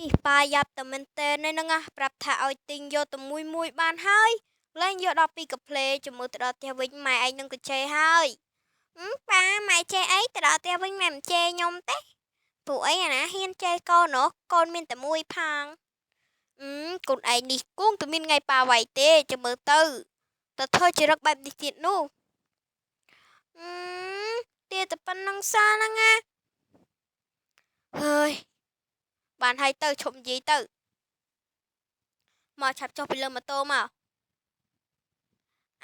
នេះប៉ាយ៉ាប់តែមែនតើហ្នឹងណាប្រាប់ថាឲ្យទិញយកតែមួយមួយបានហើយលែងយកដល់ពីកាផ្លេជាមួយទៅដល់ផ្ទះវិញម៉ែឯងនឹងក៏ជេរហើយប៉ាម៉ែជេរអីទៅដល់ផ្ទះវិញម៉ែមិនជេរខ្ញុំទេពួកអីអាណាហ៊ានជេរកូននោះកូនមានតែមួយផងកូនឯងនេះគង់តែមានថ្ងៃប៉ាវាយទេចាំមើលទៅទៅធ្វើជារឹកបែបនេះទៀតនោះទៀតតែប៉ុណ្្នឹងសាហ្នឹងណាហើយបានហើយទៅឈប់និយាយទៅមកឆាប់ចុះពីលើម៉ូតូមកឯង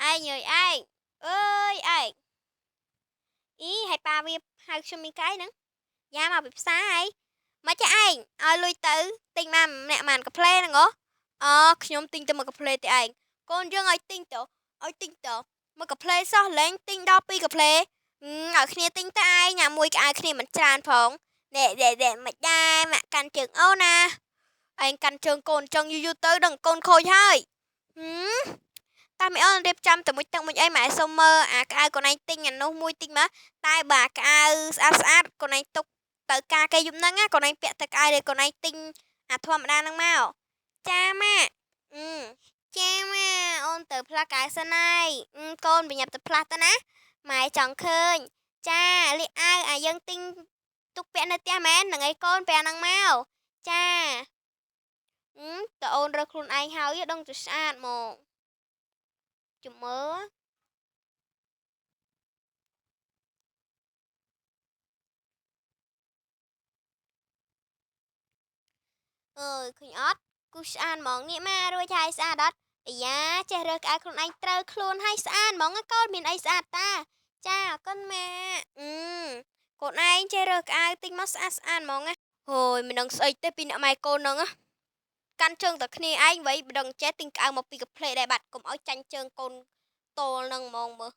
អើយឯងអើយឯងអីហើយប៉ាវាហៅខ្ញុំមីកៃហ្នឹងយ៉ាមកពីផ្សារហើយមកចាឯងឲ្យលុយទៅទិញមកម្នាក់ម៉ានកាផ្លេហ្នឹងហ៎អខ្ញុំទិញទៅមកកាផ្លេទេឯងកូនយើងឲ្យទិញទៅឲ្យទិញទៅមកកាផ្លេសោះលែងទិញដល់ពីរកាផ្លេឲ្យគ្នាទិញទៅឯងញ៉ាំមួយក្អៅគ្នាមិនច្រើនផងណែណែណែមិនដែរម៉ាក់កាន់ជើងអូនណាឯងកាន់ជើងកូនចង់យូរយូរទៅដឹងកូនខូចហើយតាមមីអូនរៀបចំតែមួយទឹកមួយអីម៉ែសុំមើលអាក្អៅកូនឯងទិញអានោះមួយទិញមកតែបើក្អៅស្អាតស្អាតកូនឯងទុកទៅការគេយប់ហ្នឹងណាកូនឯងពាក់ទឹកក្អៅដែលកូនឯងទិញអាធម្មតាហ្នឹងមកចាម៉ាក់ចាម៉ាអូនទៅផ្លាស់កៅសិនហើយកូនប្រញាប់ទៅផ្លាស់ទៅណាម៉ែចង់ឃើញចាលាកអាវអាយើងទិញទុកពាក់នៅផ្ទះមែនហ្នឹងឯងកូនពាក់ហ្នឹងមកចាតើអូនរើសខ្លួនឯងហើយដឹងទៅស្អាតហ្មងជំមើអើយឃើញអត់គូស្អាតហ្មងនេះមករួចហើយស្អាតអត់អាយ៉ាចេះរើសក្អៅខ្លួនឯងត្រូវខ្លួនហើយស្អាតហ្មងកូនមានអីស្អាតតាចាអរគុណម៉ាក់កូនឯងចេះរើសក្អៅទិញមកស្អាតស្អាតហ្មងណាហូយមិនដឹងស្អីទេពីអ្នកម៉ែកូនហ្នឹងកាន់ជើងតែគ្នាឯងវ៉ៃមិនដឹងចេះទិញក្អៅមកពីកាផ្លេដែរបាត់កុំឲ្យចាញ់ជើងកូនតលហ្នឹងហ្មងមើល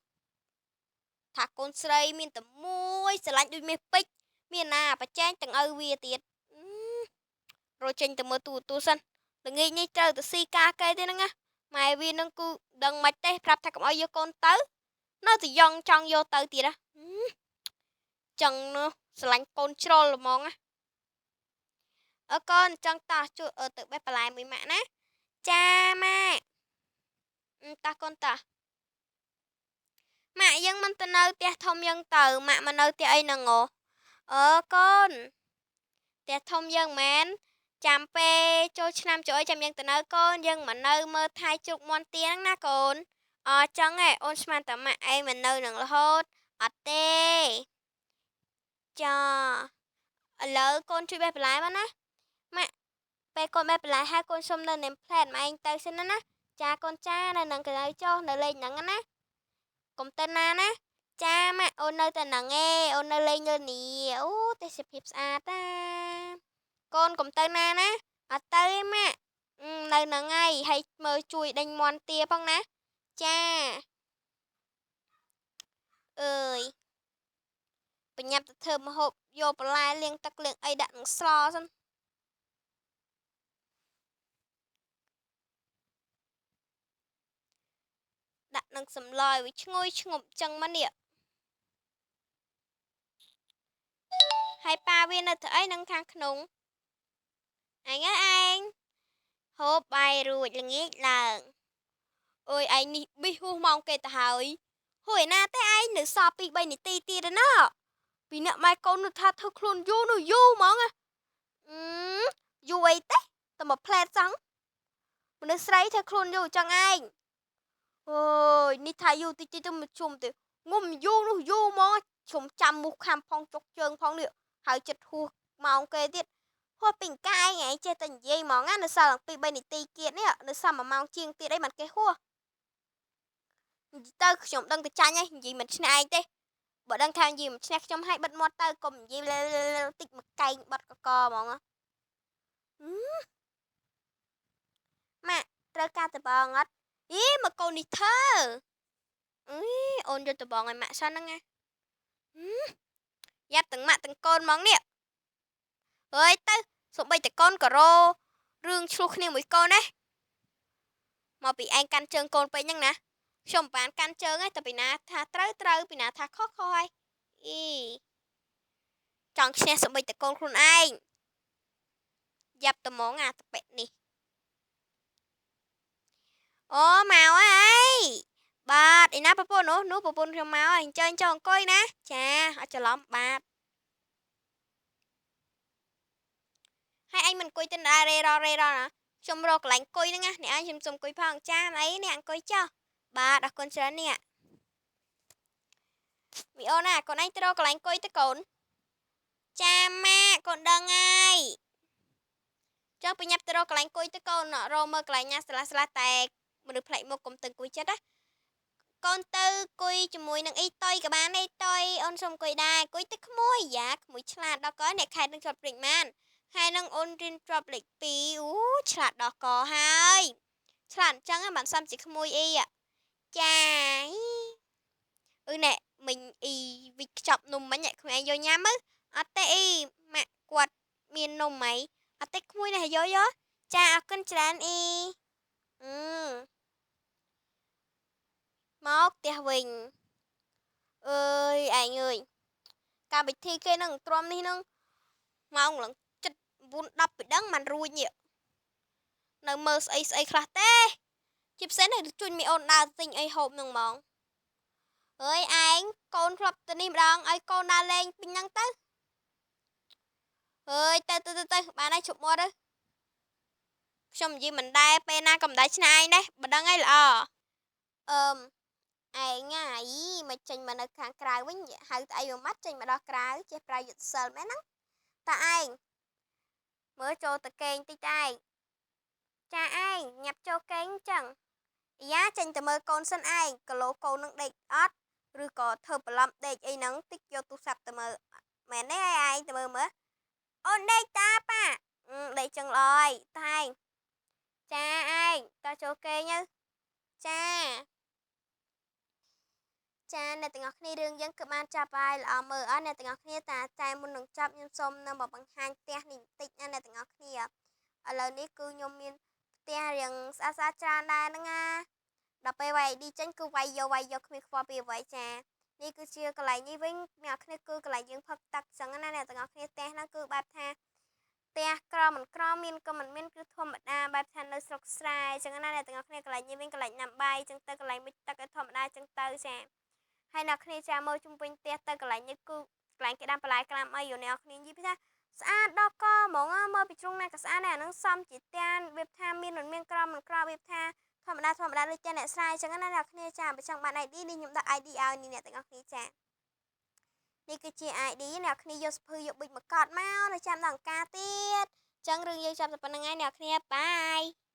ថាកូនស្រីមានតែមួយស្រឡាញ់ដូចមាសពេជ្រមានណាប្រចែងទាំងឪវាទៀតរត់ចេញទៅមើលទូទូសិនល្ងាចនេះត្រូវទៅស៊ីការគេទេហ្នឹងណាម៉ែវានឹងគឺដឹងមិនទេប្រាប់ថាកុំឲ្យយកកូនទៅនៅតែយ៉ងចង់យកទៅទៀតណាចឹងនោះស្រឡាញ់កូនជ្រុលហ្មងណាអើកូនចង់តោះជួយទៅបេះបន្លែមួយម៉ាក់ណាចាម៉ាក់តោះកូនតោះម៉ាក់យើងមិនទៅនៅផ្ទះធំយើងទៅម៉ាក់មកនៅផ្ទះអីហ្នឹងហ៎អើកូនផ្ទះធំយើងមែនចាំពេលចូលឆ្នាំចូលអីចាំយើងទៅនៅកូនយើងមកនៅមើលថែជ្រូកមាន់ទាហ្នឹងណាកូនអចឹងឯងអូនស្មានតែម៉ាក់ឯងមកនៅនឹងរហូតអត់ទេចាឥឡូវកូនជួយបេះបន្លែមកណាម៉ាក់ពេលកូនបេះបន្លែហើយកូនសុំនៅនេមផ្លែតម៉ែឯងទៅសិនណាចាកូនចានៅនឹងកៅចុះនៅលេងហ្នឹងណាកុំទៅណាណាចាម៉ាក់អូននៅតែហ្នឹងឯងអូននៅលេងលើនេះអូទេសភាពស្អាតណាកូនកុំទៅណាណាអត់ទៅទេម៉ាក់នៅហ្នឹងហើយហើយមើលជួយដេញមាន់ទាផងណាចាអើយបញ្ញាប់ទៅធ្វើម្ហូបយកបន្លែលាងទឹកលាងអីដាក់នឹងស្លសិនដាក់នឹងសម្លឲ្យវាឈ្ងុយឈ្ងប់ចឹងមកនេះហើយប៉ាវានៅធ្វើអីនឹងខាងក្នុងឯងឯងហូបបាយរួចល្ងាចឡើងអើយឯងនេះប៊ីសហួសម៉ោងគេទៅហើយហួយណាទេឯងនៅសល់2 3នាទីទៀតណាពីអ្នកម៉ែកូននោះថាធ្វើខ្លួនយូរនោះយូរហ្មងយូរអីទេតែមួយផ្លែតសឹងមនុស្សស្រីធ្វើខ្លួនយូរចឹងឯងអូយនេះថាយូរតិចតិចទៅមកជុំទៅងុំយូរនោះយូរហ្មងជុំចាំមុខខាំផងចុកជើងផងនេះហើយចិត្តហួសម៉ោងគេទៀតហួសពីកាយឯងចេះតែនិយាយហ្មងណានៅសល់2 3នាទីទៀតនេះនៅសល់1ម៉ោងជាងទៀតអីមិនគេហួសទៅខ្ញុំដឹងតែចាញ់ហើយនិយាយមិនឈ្នះឯងទេបើដឹងថានិយាយមិនឈ្នះខ្ញុំឲ្យបិទមាត់ទៅកុំនិយាយតិចមកកែងបត់កកហ្មងម៉ាក់ត្រូវការដបងអត់អីមកកូននេះធ្វើអីអូនយកដបងឲ្យម៉ាក់សិនហ្នឹងណាយ៉ាប់ទាំងម៉ាក់ទាំងកូនហ្មងនេះអើយទៅសូម្បីតែកូនក៏ររឿងឆ្លោះគ្នាមួយកូនណាមកពីឯងកាន់ជើងកូនពេកហ្នឹងណាខ្ញុំមិនបានកាន់ជើងទេតែពីណាថាត្រូវត្រូវពីណាថាខុសខុសហើយអីចង់ឈ្នះសូម្បីតែកូនខ្លួនឯង យ៉ាប់ត្មងអាតប៉ិនេះអូមកហើយបាទឯណាប្រពន្ធនោះនោះប្រពន្ធខ្ញុំមកហើយអញ្ជើញចូលអង្គុយណាចាអត់ច្រឡំបាទហើយអញមិនអង្គុយទៅដែររេររេរណាខ្ញុំរកកន្លែងអង្គុយហ្នឹងណាអ្នកឯងខ្ញុំសុំអង្គុយផងចាអីអ្នកអង្គុយចុះបាទអរគុណច្រើនអ្នកមីអូនណាកូនឯងទៅរកកន្លែងអង្គុយទៅកូនចាម៉ាក់កូនដឹងហើយចុះបញ្ញាប់ទៅរកកន្លែងអង្គុយទៅកូនរកមើលកន្លែងណាស្លាស់ស្លាស់តែមនុស្សប្លែកមុខកុំទៅអង្គុយចិត្តណាកូនទៅអង្គុយជាមួយនឹងអ៊ីតុយក៏បានអ៊ីតុយអូនសុំអង្គុយដែរអង្គុយទៅក្មួយយ៉ាក្មួយឆ្លាតដល់កអ្នកខេត្តនឹងជាប់ព្រិចម៉ានហើយនឹងអូនរៀនជាប់លេខ2អូឆ្លាតដល់កហើយឆ្លាតអញ្ចឹងបានសំជាក្មួយអីចាអឺណែមិញអ៊ីវិចខ្ចប់នំមិញក្មួយឯងយកញ៉ាំមើលអត់ទេអ៊ីម៉ាក់គាត់មាននំហីអត់ទេក្មួយនេះយកយកចាអរគុណច្រើនអ៊ីអឺមកផ្ទះវិញអើយឯងអើយកម្មវិធីគេនឹងទ្រាំនេះនឹងម៉ោងឡើងចិត្ត9 10ពីដឹងមិនរួចនេះនៅមើលស្អីស្អីខ្លះទេជាពិសេសនៅជួយមីអូនដើរទិញអីហូបនឹងហ្មងអើយឯងកូនធ្លាប់ទៅនេះម្ដងឲ្យកូនដើរលេងពេញហ្នឹងទៅអើយទៅទៅទៅបានហើយជប់មាត់ទៅខ្ញុំនិយាយមិនដែរពេលណាក៏មិនដែរឆ្នៃដែរបើដឹងហើយល្អអឺមឯងអីមកចេញមកនៅខាងក្រៅវិញហៅតែអីមួយម៉ាត់ចេញមកដល់ក្រៅចេះប្រើយុទ្ធសិលមែនហ្នឹងតាឯងមើលចូលទៅគេងតិចតែឯងចាឯងញាប់ចូលគេងអញ្ចឹងយ៉ាចេញទៅមើលកូនសិនឯងគីឡូកូននឹងដេកអត់ឬក៏ធ្វើបន្លំដេកអីហ្នឹងតិចយកទូរស័ព្ទទៅមើលមែនទេឯងទៅមើលមើលអូនដេកតាប៉ាដេកចឹងល្អហើយតែឯងចាឯងតោះចូលគេងទៅចាចាអ្នកទាំងអស់គ្នារឿងយើងគឺបានចាប់ហើយល្អមើលអត់អ្នកទាំងអស់គ្នាតាតែមុននឹងចាប់ខ្ញុំសូមនៅមកបង្ហាញផ្ទះនេះបន្តិចណាអ្នកទាំងអស់គ្នាឥឡូវនេះគឺខ្ញុំមានផ្ទះរៀងស្អាតស្អាតច្រើនដែរហ្នឹងណាដល់ពេលវាយ ID ចេញគឺវាយយកវាយយកគ្មានខ្វល់ពីអ្វីចានេះគឺជាកន្លែងនេះវិញអ្នកគ្នាគឺកន្លែងយើងផឹកទឹកចឹងណាអ្នកទាំងអស់គ្នាផ្ទះហ្នឹងគឺបែបថាផ្ទះក្រមិនក្រមានក៏មិនមានគឺធម្មតាបែបថានៅស្រុកស្រែចឹងណាអ្នកទាំងអស់គ្នាកន្លែងនេះវិញកន្លែងណាំបាយចឹងទៅកន្លែងមុជទឹកឲ្យធម្មតាចឹងទៅចាហើយអ្នកគ្នាចាមើលជុំវិញផ្ទះទៅកន្លែងនេះគឺកន្លែងគេដាំបន្លែក្តាមអីយោអ្នកគ្នានិយាយថាស្អាតដល់កហ្មងមើលពីជ្រុងណាក៏ស្អាតដែរអានឹងសំជាផ្ទះវាថាមានមិនមានក្រមិនក្រវាថាធម្មតាធម្មតាដូចផ្ទះអ្នកស្រែចឹងណាអ្នកគ្នាចាបើចង់បាន ID នេះខ្ញុំដាក់ ID ឲ្យនេះអ្នកទាំងអស់គ្នាចានេះគឺជា ID អ្នកគ្នាយកសភៅយកប៊ិចមកកត់មកនៅចាំដល់អង្គការទៀតចឹងរឿងយើងចាប់តែប៉ុណ្្នឹងហើយអ្នកគ្នាបាយ។